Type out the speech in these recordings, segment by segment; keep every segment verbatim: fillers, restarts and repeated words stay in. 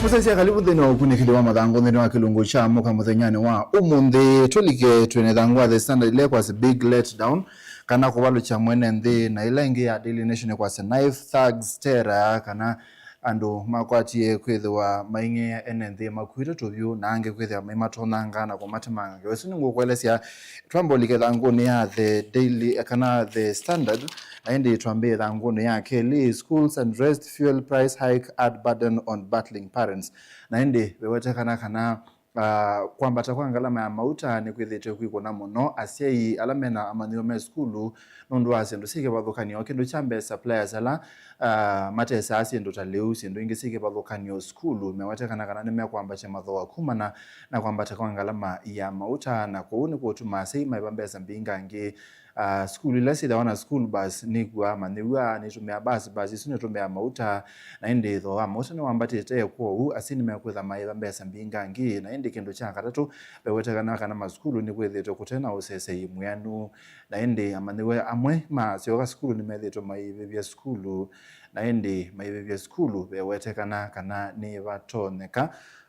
Mũsyaĩĩsya, karibu nthĩnĩ wa ũkunĩkĩli wa mathangũ nthĩnĩ wa kĩlungu kya Amũka mũthenyanĩ wa ũmũnthĩ. Tũlike twĩ na ĩthangũ ya The Standard ĩla ĩkwasya Big Letdown, kana kũvalũkya mwene nthĩ, na ĩla ĩngĩ ya Daily Nation ĩkwasya Knife Thugs Terror, kana andũ makwatie kwĩthĩwa maing'ea ene nthĩ makuĩte tũvyũ, na angĩ kwĩthĩwa maimatonyanga na kũmatemanga. Ngewa ĩsu nĩngũkũelesya. Twamba ũlike ĩthangũnĩ ya The Daily, kana The Standard, na ĩndĩ twambĩe ĩthangũnĩ ya kelĩ, Schools addressed fuel price hike, add burden on battling parents. Na ĩndĩ vewetekana kana, ah, kwambata kwa ngalama ya mauta nĩkwĩthĩĩtwe kwĩkũna mũno asyai ala mena amanyĩw'a me sukulu nũndũ wa syĩndũ syĩ kĩvathũkany'o. Kĩndũ kya mbee, suppliers ala, ah, matesaa syĩndũ ta lĩu, syĩndũ ingĩ syĩ kĩvathũkany'o sukulu, mewetekana kana nĩmekwambatya mathooa kumana na kwambata kwa ngalama ya mauta, na kwoou nĩkũtuma asyai maĩva mbesa mbingangĩ. Ah, sukulu ila syĩthĩawa na school bus nĩkuaa manyĩw'a nĩtũmĩaa bus, bus isu nĩtũmĩaa mauta, na ĩndĩ thooa wa mauta nĩwambatĩte. Kwoou asyai nĩmekwĩtha maĩva mbesa mbingangĩ. Na ĩndĩ kĩndũ kya katatũ, vewetekana kana masukulu nĩkwĩthĩĩtwe kũte na ũsesei mwĩanu, na ĩndĩ amanyĩw'a amwe masyoka sukulu nĩmethĩĩtwe maivĩvya sukulu, na ĩndĩ maivĩvya sukulu vewetekana kana nĩvatonyeka,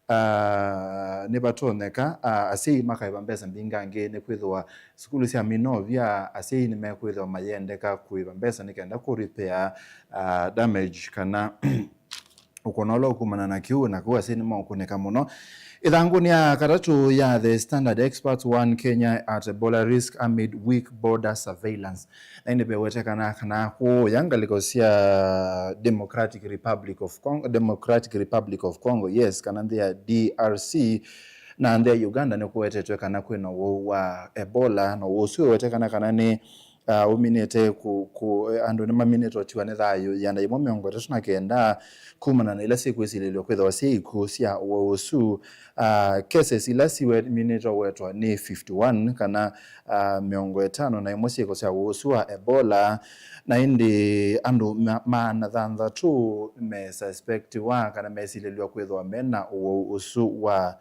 ah, nĩvatonyeka, ah, asyai makaĩva mbesa mbingangĩ nĩkwĩthĩwa sukulu syaminovya, asyai nĩmekwĩthĩwa mayendeka kũĩva mbesa nĩ kenda kũ repair, ah, damage kana ũkũna ũla ũkumana na kĩu, na kũu asyai nĩmaũkũnĩka mũno. Ĩthangũnĩ ya katatũ ya The Standard, experts warn Kenya at Ebola risk amid weak border surveillance. Na ĩndĩ vewetekana kana kũũya ngalĩko sya Democratic Republic of Congo, Democratic Republic of Congo, yes, kana nthĩ ya D R C, na nthĩ ya Uganda nĩkũwetetwe kana kwĩna ũwau wa Ebola, na ũwau ũsu wewetekana kana nĩ, ah, ũminĩte kũ, kũ, andũ nĩmaminĩte ũtiwa nĩ thayũ ĩana yĩmwe mĩongo ĩtatũ na kenda kumana na ila syĩkwĩsilĩlw'a kwĩthĩwa syĩ ikuũ sya ũwau ũsu. Ah, cases ila siminĩte ũwetwa nĩ fifty one, kana, ah, mĩongo ĩtano na ĩmwe syĩko sya ũwau ũsu wa Ebola, na ĩndĩ andũ ma-, maana thanthatũ me suspectiwa kana mesilĩlw'a kwĩthĩwa mena ũwau ũsu wa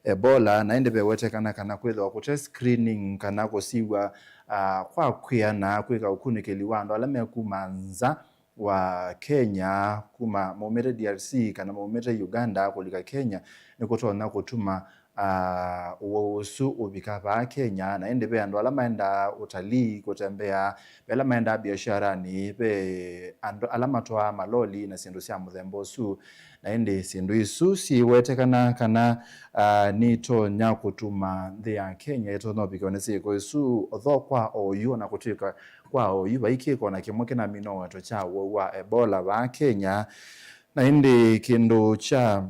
Ebola, na ĩndĩ vewetekana kana kwĩthĩwa kũte screening kana kũsiw'a, ah, kwa kwĩana kwĩka ũkunĩkĩli wa andũ ala me kuma nza wa Kenya, kuma maumĩte D R C kana maumĩte Uganda kũlika Kenya, nĩkũtonya kũtuma, ah, ũwau ũsu ũvika vaa Kenya. Na ĩndĩ ve andũ ala maendaa ũtalii, kũtembea, ve ala maendaa biasharani, ve andũ ala matwaa maloli na syĩndũ sya mũthemba ũsu. Na ĩndĩ syĩndũ isu siwetekana kana, ah, nitonya kũtuma nthĩ ya Kenya ĩtonya ũvikĩwa nĩ syĩko isu, although kwa oyu, ona kũtw'ĩka kwa oyu vai kĩko na kĩmwe kĩnamina ũweto kya ũwau wa Ebola vaa Kenya. Na ĩndĩ kĩndũ kya,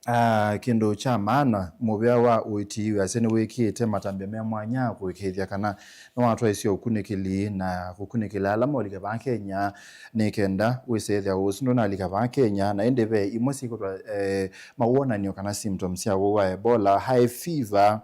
ah, kĩndũ kya maana, mũvĩa wa ũiiti wĩasya nĩwĩkĩĩte matambya me mwanya kũĩkĩĩthya kana nĩwatwaĩsye ũkunĩkĩli na kũkunĩkĩla ala maũlika vaa Kenya, nĩ kenda wĩsethĩa ũsu ndũnalika vaa Kenya. Na ĩndĩ ve imwe syĩkũtwa, eh, mawonany'o kana symptoms sya ũwau wa Ebola, high fever,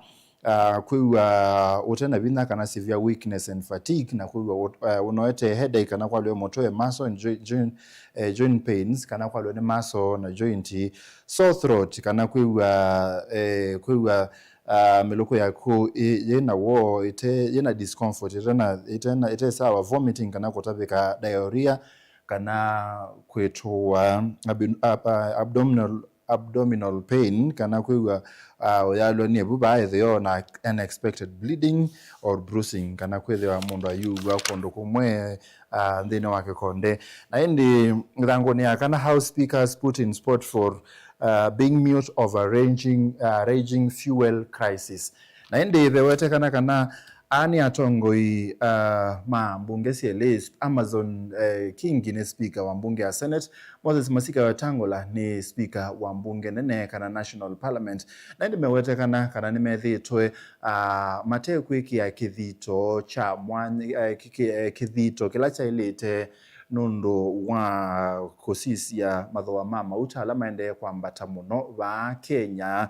ah, kwĩw'a ũte na vinya kana severe weakness and fatigue, na kwĩw'a ũt-, eh, ũnoete, headache, kana kwalw'e mũtwe, muscle and joi-, joint, eh, joint pains, kana kwalw'e nĩ muscle na joint, sore throat, kana kwĩw'a, eh, kwĩw'a, ah, mĩlũkũ yaku ĩ-, yĩna woo, ĩte, yĩna discomfort, ĩte na, ĩte na, ĩte sawa, vomiting kana kũtavĩka, diarrhea, kana kwĩtũa, abi-, ab-, ah, abdominal abdominal pain, kana kwĩw'a, ah, ũyalwa nĩ ĩvu vaa ĩtheo, na unexpected bleeding or bruising, kana kwĩthĩwa mũndũ ayĩw'a kũndũ kũmwe, ah, nthĩnĩ wa kĩkonde. Na ĩndĩ ĩthangũnĩ ya kana, House Speakers put in spot for, ah, being mute over raging, ah, raging fuel crisis. Na ĩndĩ vewetekana kana aa nĩ atongoi, ah, ma mbunge syelĩ, Amason, eh, Kingi nĩ spika wa mbunge ya Senate, Moses Masika Wetangula nĩ spika wa mbunge nene kana National Parliament, na ĩndĩ mewetekana kana nĩmethĩĩtwe, ah, matekwĩkĩa kĩthito kya mwanya, eh, kĩ-, kĩ-, eh, kĩthito kĩla kyaĩlĩte nũndũ wa kũsisya mathooa ma mauta ala maendee kwambata mũno vaa Kenya.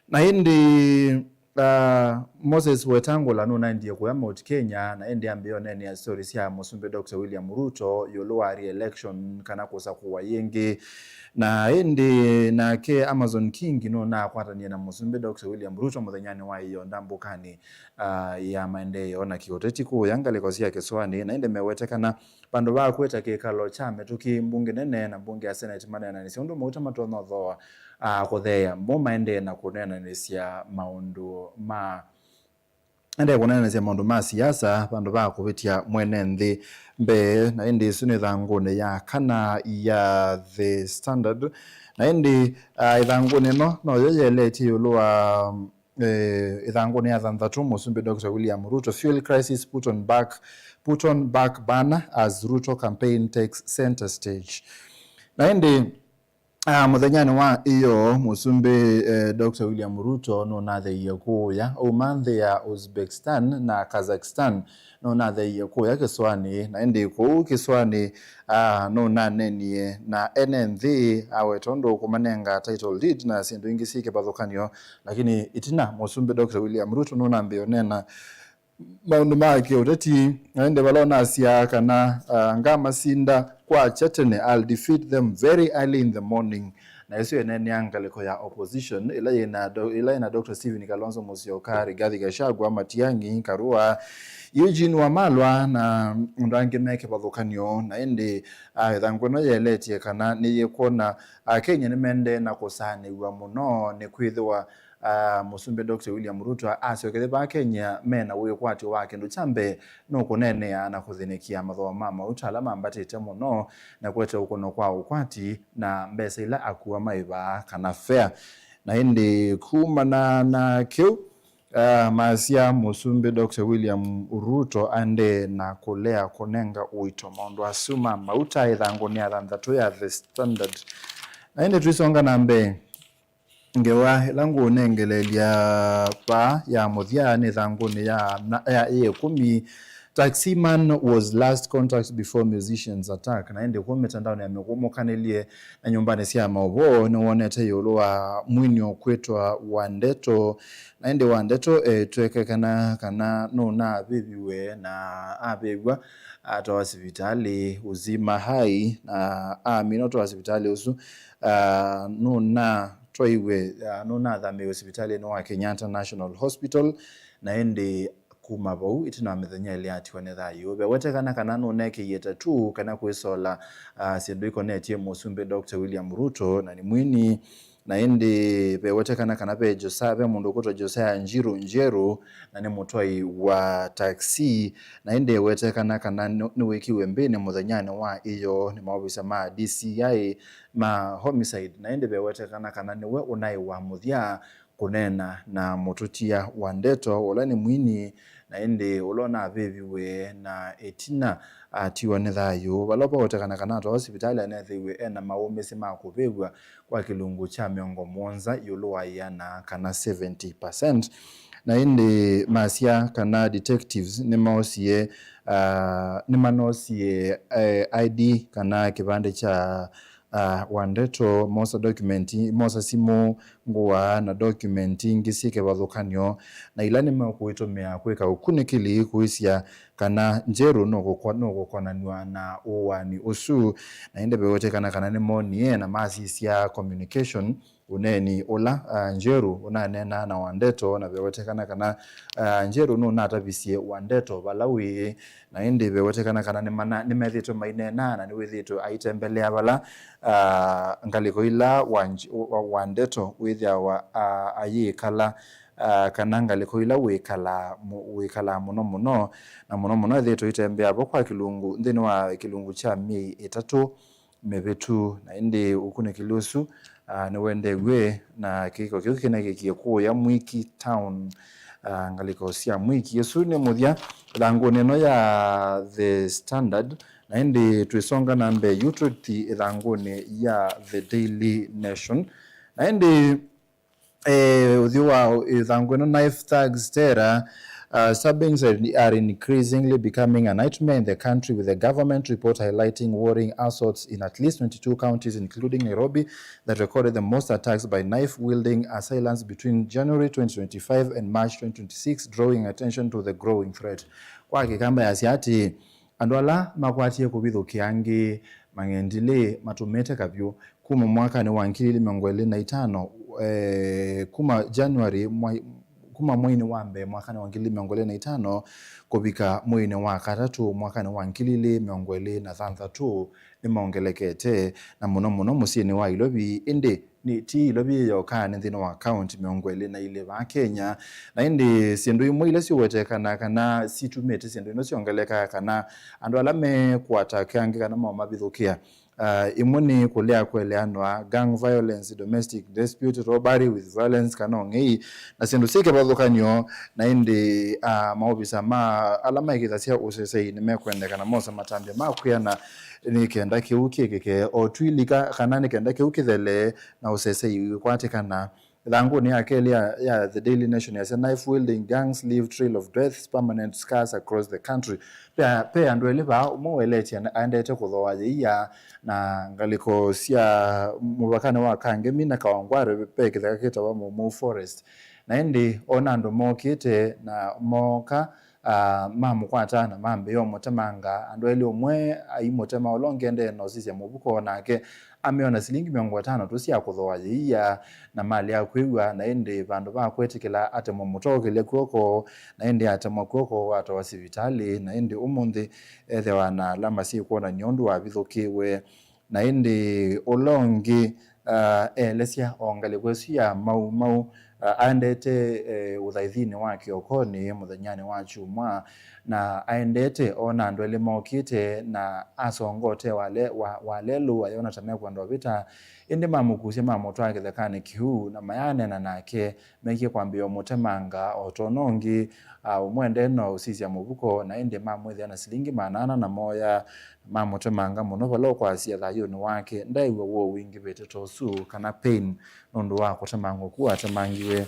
Na ĩndĩ, ah, Moses Wetangula nũnaendie kũya Mount Kenya, na ĩndĩ ambĩĩa ũneenea story sya Mũsumbĩ Doctor William Ruto ĩũlũ wa re-election kana kũsakũwa yĩngĩ. Na ĩndĩ nake Amason Kingi nũnakwatanie na Mũsumbĩ Doctor William Ruto mũthenyanĩ wa ĩoo ndambũkanĩ, ah, ya maendeeo na kĩũteti kũũya ngalĩko sya kĩsũanĩ, na ĩndĩ mewetekana Vandũ va kwĩta kĩkalo kya mĩtũkĩ, mbunge nene na mbunge ya Senate maneenanĩsye ũndũ mauta matonya ũthooa, ah, kũtheea mo maendee na kũneenanĩsya maũndũ ma endee kũneenanĩsya maũndũ ma siasa vandũ va kũvĩtya mwene nthĩ mbee. Na ĩndĩ ĩsu nĩ ĩthangũnĩ ya kana ya The Standard. Na ĩndĩ, ah, ĩthangũnĩ ĩno noyo yeletye ĩũlũ wa, eh, ĩthangũnĩ ya thanthatũ, Mũsumbĩ Doctor William Ruto, "Fuel crisis put on back, put on back burner as Ruto campaign takes center stage." Na ĩndĩ, ah, mũthenyanĩ wa ĩyo, Mũsumbĩ, eh, Doctor William Ruto nũnatheie kũũya auma nthĩ ya Uzbekistan na Kazakhstan. Nũnatheie kũũya kĩsũanĩ, na ĩndĩ kũu kĩsũanĩ, ah, nũnanenie na ene nthĩ, aweta ũndũ kũmanenga title deed na syĩndũ ingĩ syĩ kĩvathũkany'o. Lakini ĩtina, Mũsumbĩ Doctor William Ruto nũnambĩĩe ũneena maũndũ ma kĩũteti, na ĩndĩ vala ũnasya kana, ah, "Ngamasinda kwakya tene, I'll defeat them very early in the morning." Na ĩsu ĩneenea ngalĩko ya opposition, ĩla yĩna do-, ĩla yĩna Doctor Stephen Kalonzo Musyoka, Rigathi Gachagua, Matiang'i, Karua, Eugene Wamalwa na andũ angĩ me kĩvathũkany'o. Na ĩndĩ, ah, ĩthangũ ĩno yeletye kana nĩyĩkwona Akenya nĩmendee na kũsaanĩw'a mũno nĩ kwĩthĩwa, ah, Mũsumbĩ Doctor William Ruto asyokethya vaa Kenya mena wĩkwatyo wa kĩndũ kya mbee nũkũneenea na kũthĩnĩkĩa mathooa ma mauta ala mambatĩte mũno, na kũete ũkũno kwa ũkwati na mbesa ila akua maĩvaa kana fare. Na ĩndĩ kumana na kĩu, ah, masya Mũsumbĩ Doctor William Ruto aendee na kũlea kũnenga ũito maũndũ asu ma mauta ĩthangũnĩ ya thanthatũ ya The Standard. Na ĩndĩ tũisonga na mbee, ngewa ĩla ngũũnengeleelya vaa ya mũthya nĩ ĩthangũnĩ ya, ya ĩkũmi, "Taxi man was last contact before musicians attack." Na ĩndĩ kũu mĩtandaonĩ ya mĩkũmũkanĩlye na nyũmbanĩ sya maũvoo nĩwonete ĩũlũ wa mwini ũkwĩtwa Wandeto. Na ĩndĩ Wandeto, eh, twekekana kana nũnavĩviwe na avĩvw'a atwawa sivitalĩ Uzima Hai, na amina ũtwawa sivitalĩ ũsu, ah, nũnatwaiwe, ah, nũnathamĩiwe sivitalĩnĩ wa Kenyatta National Hospital, na ĩndĩ kuma vau, ĩtina wa mĩthenya ĩlĩ atiwa nĩ thayũ. Vewetekana kana nũnekĩie tattoo kana kwĩsola, ah, syĩndũ ikonetye Mũsumbĩ Doctor William Ruto, na nĩ mwini. Na ĩndĩ vewetekana kana ve Josa-, ve mũndũ ũkwĩtwa Josiah Njiru Njeru, na nĩ mũtwai wa taxi. Na ĩndĩ ewetekana kana nĩ-, nĩwĩkiwe mbĩnĩ mũthenyanĩ wa ĩyoo nĩ maovisa ma D C I ma homicide. Na ĩndĩ vewetekana kana nĩwe ũnaĩ wa mũthya kũneena na mũtũtia Wandeto, ũla nĩ mwini, na ĩndĩ ũla ũnavĩviwe na ĩtina atiwa nĩ thayũ. Vala vawetekana kana atwawa sivitalĩ anethĩiwe ena maũmĩsĩ ma kũvĩvw'a kwa kĩlungu kya mĩongo mũonza ĩũlũ wa ĩana, kana seventy percent. Na ĩndĩ masya kana detectives nĩmaosie, ah, nĩmanosie, eh, I D kana kĩvandĩ kya ah, Wandeto, mosa document, mosa simũ, ngũa na document ingĩ syĩ kĩvathũkany'o, na ila nĩmekũitũmĩa kwĩka ũkunĩkĩli kũĩsya kana Njeru nũkũkwa-, nũkũkonanw'a na ũaani ũsu. Na ĩndĩ vewetekana kana nĩmonie na masisya communication, ũneeni ũla, ah, Njeru ũnaneenaa na Wandeto, na vewetekana kana, ah, Njeru nũnatavisye Wandeto vala wĩ, na ĩndĩ vewetekana kana nĩmana-, nĩmethĩĩtwe maineenaa na nĩwĩthĩĩtwe aitembelea vala, ah, ngalĩko ila wa Nj-, wa, Wandeto wĩthĩawa, ah, ayĩkala, ah, kana ngalĩko ila wĩkalaa mũ-, wĩkalaa mũno mũno, na mũno mũno ethĩĩtwe aitembea vo kwa kĩlungu, nthĩnĩ wa kĩlungu kya myei ĩtatũ mĩvĩtu. Na ĩndĩ ũkunĩkĩli ũsu, ah, nĩwendeew'e, na kĩko kĩu kĩnekĩkie kũũya Mwiki Town, ah, ngalĩko sya Mwiki. Ĩsu nĩ mũthya ĩthangũnĩ ĩno ya The Standard, na ĩndĩ twĩsonga na mbee yu tũthi ĩthangũnĩ ya The Daily Nation. Na ĩndĩ Eh, ũthyũ wa ĩthangũ ĩno, "Knife thugs terror, uh, stabbings are, are increasingly becoming a nightmare in the country, with the government report highlighting worrying assaults in at least twenty-two counties, including Nairobi, that recorded the most attacks by knife-wielding assailants between January twenty twenty-five and March twenty twenty-six, drawing attention to the growing threat." Kwa Kĩkamba yasya atĩĩ, andũ ala makwatie kũvithũkĩa angĩ mang'endilĩ matũmĩte kavyũ kuma mwakanĩ wa ngili ilĩ mĩongo ĩlĩ na itano, eh, kuma January mwa-, kuma mweinĩ wa mbee mwakanĩ wa ngili mĩongo ĩlĩ na itano kũvika mweinĩ wa katatũ mwakanĩ wa ngili ilĩ mĩongo ĩlĩ na thanthatũ nĩmaongelekete, na mũno mũno mũsyĩnĩ wa Ilovi. Ĩndĩ nĩ ti Ilovi yoka, nĩ nthĩnĩ wa kaunti mĩongo ĩlĩ na ilĩ vaa Kenya. Na ĩndĩ syĩndũ imwe ila siũwetekana kana situmĩte syĩndũ ino syongeleka kana andũ ala mekwata kangĩ kana maũmavithũkĩa, ah, imwe nĩ kũlea kũeleanwa, gang violence, domestic dispute, robbery with violence kana ũng'ei, na syĩndũ syĩ kĩvathũkany'o. Na ĩndĩ, ah, maovisa ma ala maĩkĩĩthasya ũsesei nĩmekwendekana mose matambya ma kwĩana nĩ kenda kĩu kĩkĩke o twilika kana nĩ kenda kĩu kĩthele na ũsesei ũikwatĩkana. Ĩthangũnĩ ya kelĩ ya, ya The Daily Nation yasya, "Knife wielding gangs leave trail of deaths, permanent scars across the country." Pe, pe andũ elĩ vaa, ũmwe ũeletye na aendete kũthooa yĩia na ngalĩko sya mũvakanĩ wa Kangemi na Kawangware ve kĩtheka kĩtawa Moumou Forest. Na ĩndĩ ona andũ mokĩte na mooka, ah, mamũkwata na mambĩĩa ũmũtemanga. Andũ elĩ, ũmwe aimũtema, ũla ũngĩ endee na ũsisya mũvuko, o nake ameona silingi mĩongo ĩtano tu sya kũthooa yĩia, na malea kwĩw'a. Na ĩndĩ vandũ va kwĩtĩkĩla atemwe mũtwaũkĩlya kw'oko, na ĩndĩ atemwa kw'oko atwawa sivitalĩ. Na ĩndĩ ũmũnthĩ ethĩwa na ala masyĩ kwonany'a ũndũ wavithũkĩwe. Na ĩndĩ ũla ũngĩ, ah, elesya o ngalĩko ĩsu ya Mau Mau, ah, aendete, eh, ũthaithinĩ wa kĩokonĩ mũthenyanĩ wa kyumwa, na aendete ona andũ elĩ mokĩte na asongote wale, wa, walelũ ayona ta mekwenda ũvĩta, ĩndĩ mamũkusya mamũtwaa kĩthekanĩ kĩu na mayaneena nake. Mekie kwambĩĩa ũmũtemanga o tona ũngĩ, ah, ũmwe endee na ũsisya mũvuko, na ĩndĩ mamwĩthĩa na silingi maana ana na moya, mamũtemanga mũno vala ũkwasya thayũnĩ wake. Ndaĩw'a woo wingĩvĩte ta ũsu kana pain nũndũ wa kũtemangwa kũu atemangiwe.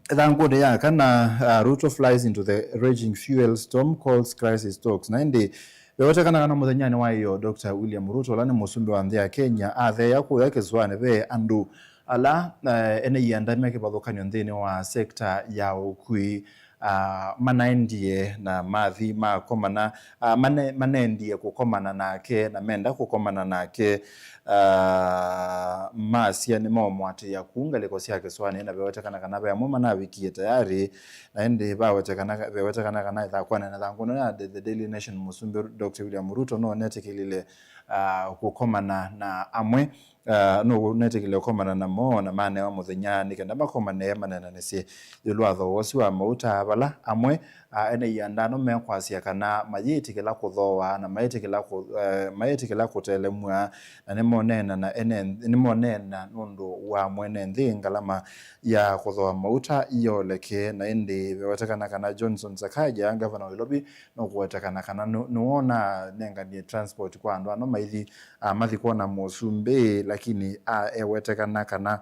Ĩthangũnĩ ya kana, ah, Ruto flies into the raging fuel storm, calls crisis talks. Na ĩndĩ vewetekana kana mũthenyanĩ wa ĩyoo, Doctor William Ruto, ũla nĩ mũsumbĩ wa nthĩ ya Kenya, atheea kũya kĩsũanĩ ve andũ ala, eh, ene ianda me kĩvathũkany'o nthĩnĩ wa sekta ya ũkui, ah, manaendie na mathi makomana, ah, mane-, manendie kũkomana nake na menda kũkomana nake, ah, masya nĩmaũmũatĩĩa kũu ngalĩko sya kĩsũanĩ, na vewetekana kana ve amwe manavikie tayarĩ, na ĩndĩ vawetekana, vewetekana kana ĩthakwanĩ na ĩthangũnĩ ya The, The Daily Nation, mũsumbĩ Doctor William Ruto nũnetĩkĩlile, ah, kũkomana na amwe, ah, nũnetĩkĩlile kũkomana namo na manewa mũthenya nĩ kenda makomane maneenanĩsye ĩũlũ wa thooa ũsu wa mauta, vala amwe, ah, ene ianda no mekwasya kana mayĩtĩkĩla kũthooa na mayĩtĩkĩla kũ-, eh, mayĩtĩkĩla kũtelemw'a, na nĩmoneena na ene, nĩmoneena nũndũ wa mwene nthĩ ngalama ya kũthooa mauta iyoleke. Na ĩndĩ vewetekana kana Johnson Sakaja, ngavana wa Ilovi, no kũwetekana kana nũ-, nĩwona nenganie transport kwa andũ ano maithi, ah, mathi kwona mũsumbĩ, lakini, ah, ewetekana kana,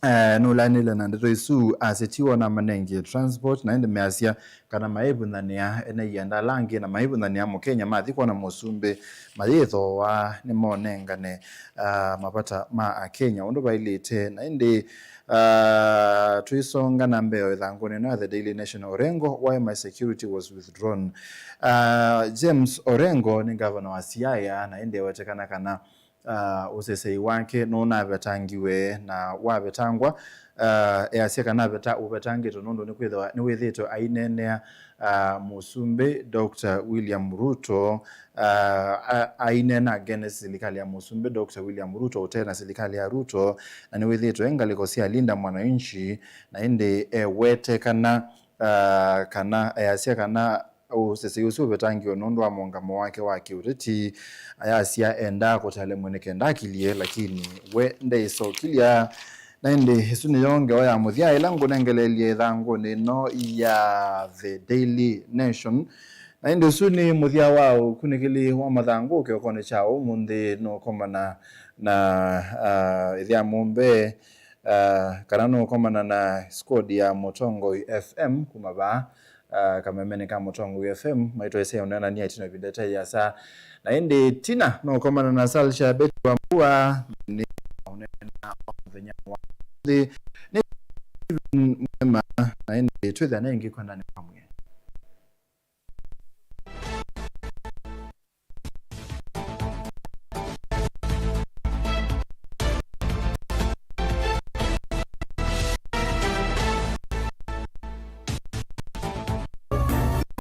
eh, nũlanĩle na ndeto isu, asetiwa na manengie transport, na ĩndĩ measya kana maĩvũnyanĩa ene ianda ala angĩ na maĩvũnyanĩa Mũkenya mathi kwona mũsumbĩ mayĩthooa nĩmonengane, ah, mavata ma Akenya ũndũ vaĩlĩte. Na ĩndĩ, ah, tũisonga na mbee o ĩthangũnĩ ĩno ya The Daily Nation, Orengo, why my security was withdrawn. Ah, James Orengo nĩ ngavana wa Siaya, na ĩndĩ ewetekana kana, ah, ũsesei wake nũnavetangiwe na wavetangwa, ah, easya kana aveta-, ũvetangĩtwe nũndũ nĩkwĩthĩwa nĩwĩthĩĩtwe aineenea, ah, mũsumbĩ Doctor William Ruto, ah, a-, aineena against silikalĩ ya mũsumbĩ Doctor William Ruto ũtee na silikalĩ ya Ruto, na nĩwĩthĩĩtwe e ngalĩko sya Linda Mwananchi, na ĩndĩ ewete kana, ah, kana easya kana ũsesei ũsu ũvetangiwe nũndũ wa mũũngamo wake wa kĩũteti. Ayasya endaa kũtelemw'a nĩ kenda akilye, lakini we ndeĩsokilya. Na ĩndĩ ĩsu nĩyo ngewa ya mũthya ĩla ngũnengeleelye ĩthangũnĩ ĩno ya The Daily Nation. Na ĩndĩ ũsu nĩ mũthya wa ũkunĩkĩli wa mathangũ kĩokonĩ kya ũmũnthĩ. Nũkomana na, ah, ĩthya mũmbe, ah, kana nũkomana na squad ya Mũtongoi F M kuma vaa, ah, kamemeni ka Mũtongoi F M, maitwesea ũneenania ĩtina ĩvinda ĩte yĩasa. Na ĩndĩ ĩtina nũkomana na Salsha Betty Wambua, nĩ ũneena wa mũthenya wa nthĩ. Nĩ Steven Mwema, na ĩndĩ twĩthĩane ĩngĩ kwendanĩ kwa mwĩ.